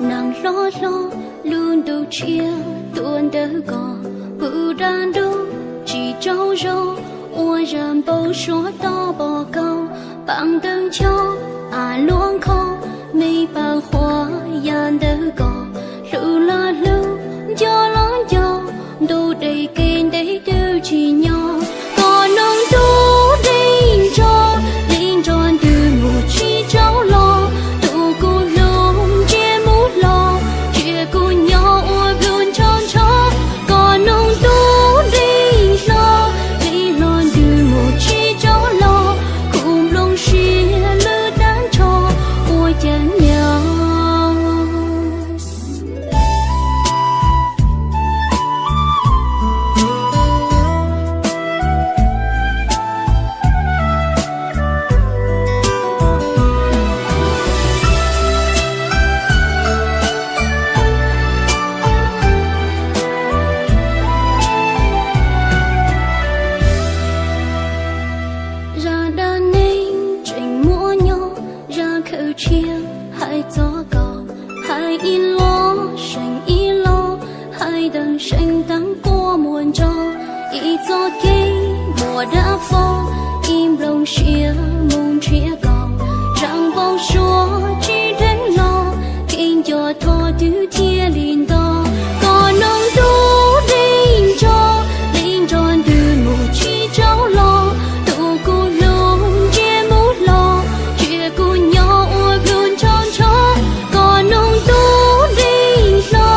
Nag hlob hlob, lub ntuj tshiab tuaj ntawm ko, pw dab ntub tsis tsaug zog, ua zaj npau suav toj pom kau, pam ntawm ncho, av luaj nkho, me pam huab ya ntawm ko, hlub los hlub, nco los nco, ntuj deb kev ntev twb tsis nyob, koj noog ntuj deb ntsho, li nrog ntws mus tsis tsaug los, tus kuv hlub ntsia mus hlo, cia kuv nyob ua plhu ncho ncho, koj noog ntuj deb hlo, li hlo ntws mus tsis tsaug los, kuv nplooj siab lwj tag nrho, ua cas nyob. Zaj dab neeg tseem muaj nyob, zaj khaws tshiab hais txog koj, hais ib los seem ib los, hais teeb seem teeb quaj muaj ntsos, ib txoj kev muaj dab fo, ib nplooj siab mus nrhiav koj, zaj npau suav tsis dheev los, kev nco thov twb thiaj li nto, koj noog ntuj deb ntsho, li nrog ntws mus tsis tsaug los, tus kuv hlub ntsia mus hlo, cia kuv nyob ua plhu ncho ncho, koj noog ntuj deb hlo,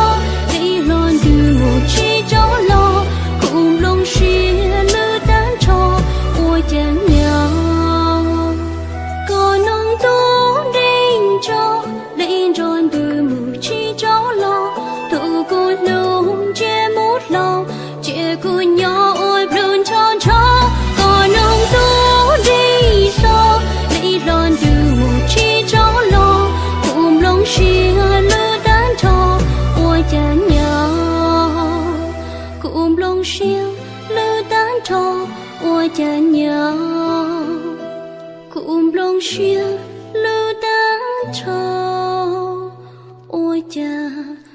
li hlo ntws mus tsis tsaug los, kuv nplooj siab lwj tag nrho, ua cas nyob. Koj noog ntuj deb ntsho, li nrog ntws mus tsis tsaug los, tus kuv hlub ntsia mus hlo, cia kuv nyob ua plhu ncho ncho, koj noog ntuj deb hlo, li hlo ntws mus tsis tsaug los, kuv nplooj siab lwj tag nrho, ua cas nyob, kuv nplooj siab lwj tag nrho, ua cas nyob, kuv nplooj siab lwj tag nrho, ua cas